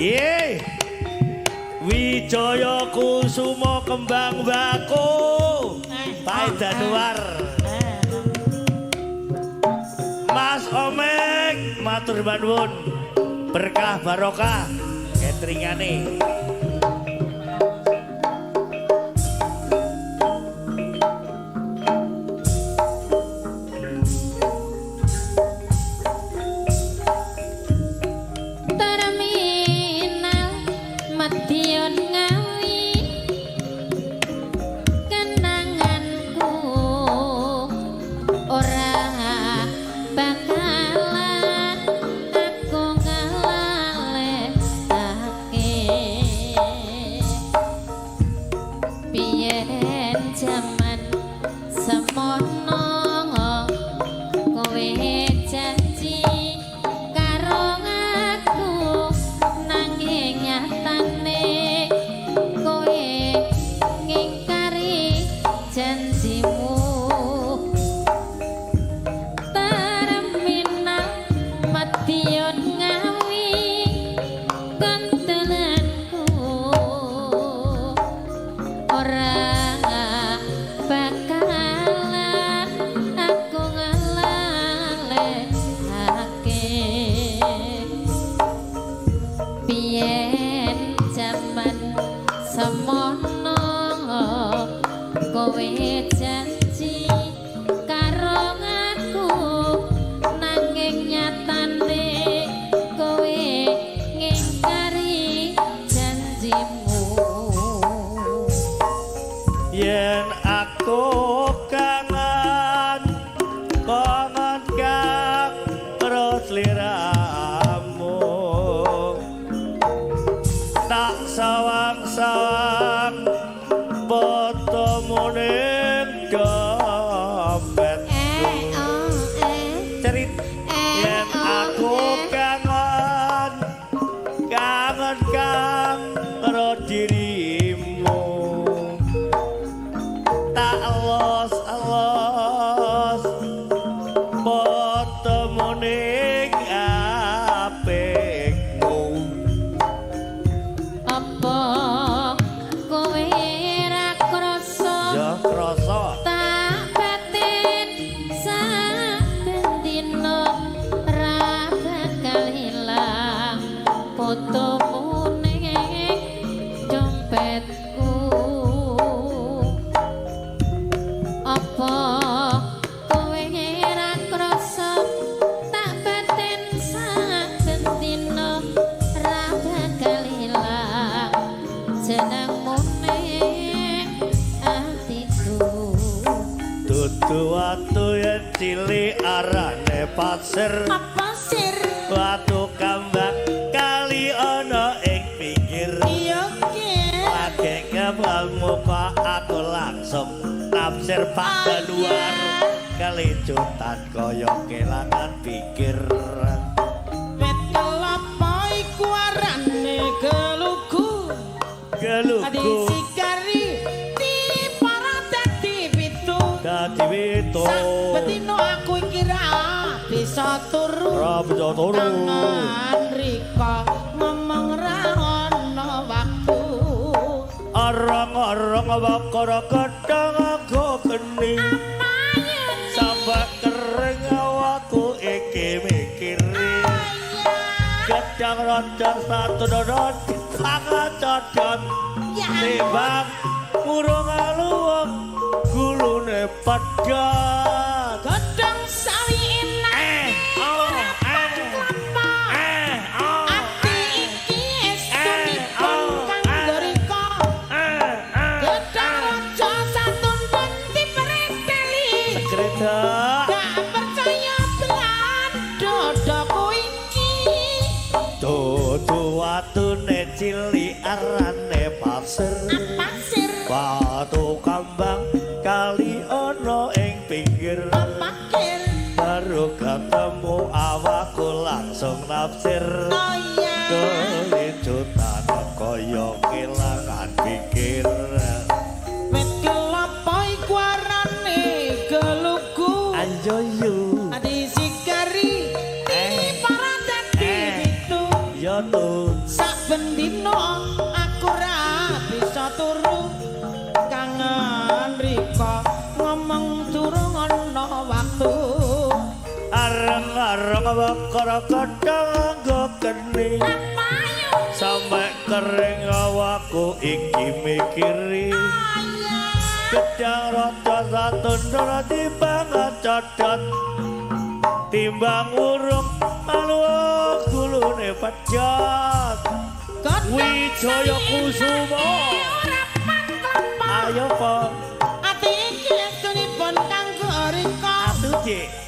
Ye. Wijaya Kusuma Kembang Bako. Pak Danuar. Mas Omek matur nuwun. Berkah barokah cateringane. Terminal Madiun Ngawi kenanganku ora bakalan aku nglalekake biyen jaman semono kowe janji karo aku nanging nyatane kowe ngingkari janjimu. Terminal Madiun Ngawi kantelanku ora bakalan aku nglalekake biyen jaman semono kowe janji karo aku nanging nyatane kowe ngingkari janjimu. Yen aku kangen kangen kang terus liramu tak sawang-sawang fotomu ning dompetku. Eh oh eh. Cerit yen aku kangen kangen kang karo dirimu tak elos-elos fotomu ning apikmu. Apa kowe ra krasa Ya krasa. Tak batin saben dina ra bakal ilang fotomu ning dompetku. Apa kowe ra krasa tak batin saben dina ra bakal ilang jenengmu ning atiku. Dudu watu yen cilik arane pasir. Apa sir? Watu kambang kali ana ing pinggir. Iya ke. Lagi ketemu kok aku langsung nafsir Pak Danuar kelicutan kaya kelangan pikir. Wit kelapa iku arane gelugu. Gelugu. Disikari dipara dadi pitu. Dadi witu. Sak bedino aku iki ra bisa turu. Ora bisa turu. Kangen rika ngomong ra ono waktu. Arang-arang bakara gedang aku geni. Sampai kering awakku iki mikiri. Gedang roda satu dodot sangat codot. Timbang murung aluwung gulune pedot. Godhong sawi enak. Eh, oh, eh, Kelapa. eh, oh, Ati iki estunipun oh, kanggo rika. eh, eh. Gedang raja satuntun dipreteli. Kereta. Gak percaya belan dodoku iki. Dudu watune cilik arane pasir. Pasir. Watu kambang kali ana ing pinggir. Pakir. Baru ketemu awakku langsung nafsir. Oh iya. Kelicutan kaya kelangan pikir. Wit kelapa iku arane gelugu. Ayo yu. Disikari Eh. dipara dadi Eh. pitu. Ya tuh. Saben waktu. Areng-areng bakar kadang nggo geni. Payu. Sampai kering awakku iki mikiri. Gedang rada satundur timbang codot. Timbang urung malu gulune pejot. Godhong Wijaya Kusuma. Ora pangklepon. Ayo po. Ati iki estunipun kanggo rika. Atuh, Dik.